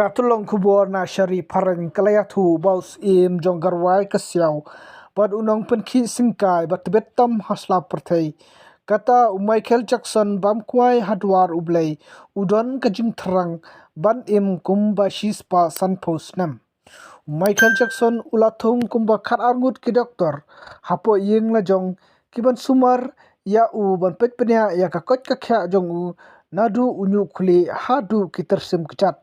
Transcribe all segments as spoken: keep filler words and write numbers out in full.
Tulong khubor na shari phareng ka la ïathuh ba u Syiem jong ka rwai ka siaw bad u nongpynkhih syngkai ba tbit tam ha sla pyrthei, kata u Michael Jackson, bam kwai ha dwar U Blei, u don ka jingthrang ban im kumba shispah sanphew snem. U Michael Jackson u la thung kumba khatar ngut ki doktor hapoh ïing lajong, ki ban sumar ïa u ban peit bniah ïa ka koit ka khiah jong u, naduh u ñiuh khlieh haduh ki tyrsim kjat.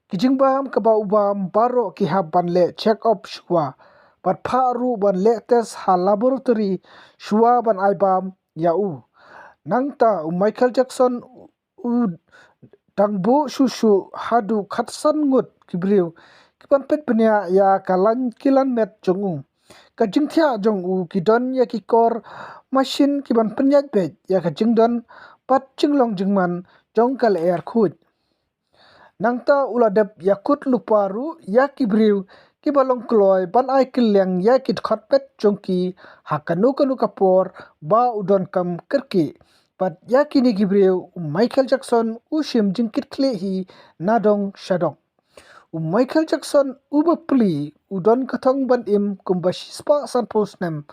Ki jingbam kaba u bam baroh ki hap ban leh check up shuwa bad phah ruh ban leh test ha laboratory shuwa ban ai bam ïa u. Nangta u Michael Jackson u dang buh shuh shuh haduh khatsan ngut ki briew ki ban peit bniah ïa ka lain ki lain met jong u. Ka jingthiah jong u ki don ïa ki kor mashin ki ban pynïaid beit ïa ka jingdon bad jinglong jingman jong ka lyer khuid. Nangta u la dep ïakut lypa ruh ïa ki briew ki ba long kloi ban ai kylliang ïa ki dkhot met jong ki ha kano kano ka por ba u donkam kyrkieh. Bad ïa kine ki briew u Michael Jackson u shim jingkitkhlieh hi nadong shadong. U Michael Jackson u bapli u don ka thong ban im kumba shispah sanphew snem.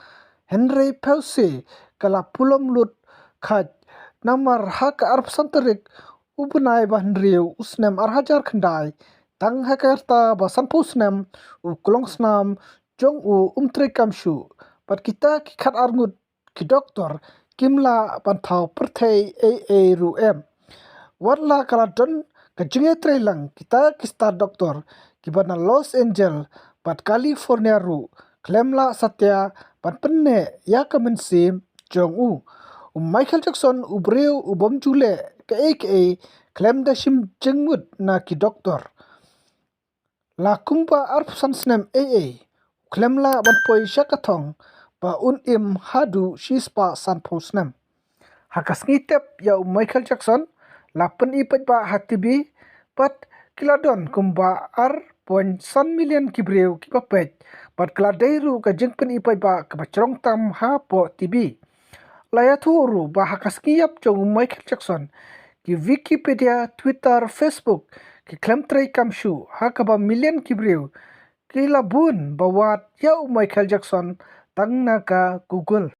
Hynrei phewse ka la pulom lut khait, namar ha ka arphew san tarik u bnai ba hynriew u snem ar hajar khyndai, tang ha ka rta ba sanphew snem, u klongsnam jong u um treikam shuh bad kita ki khatar ngut ki doktor kim lah ban thaw pyrthei ei ei ruh em. Wat la ka la don ka jingïatreilang, kita ki star doktor ki ba na Los Angeles bad California ruh khlem lah satia ban pynneh ïa ka mynsiem jong u. U Michael Jackson u briew u bym ju leh kaei kaei khlem da shim jingmut na ki doktor. La kumba arphew san snem ei ei u khlem lah ban poi sha ka thong ba un im haduh shispah sanphew snem. Ha ka sngi tep ïa u Michael Jackson la pyni paidbah ha T V bad ki la don kumba ar point san million ki briew ki ba peit bad ka la dei ruh ka jingpyni paidbah kaba jrong tam hapoh T V. La ïathuh ruh ba ha ka sngi ïap jong u Michael Jackson ki Wikipedia, Twitter, Facebook ki khlem treikam shuh ha kaba million ki briew ki la bun ba wad ïa u Michael Jackson tang na ka Google.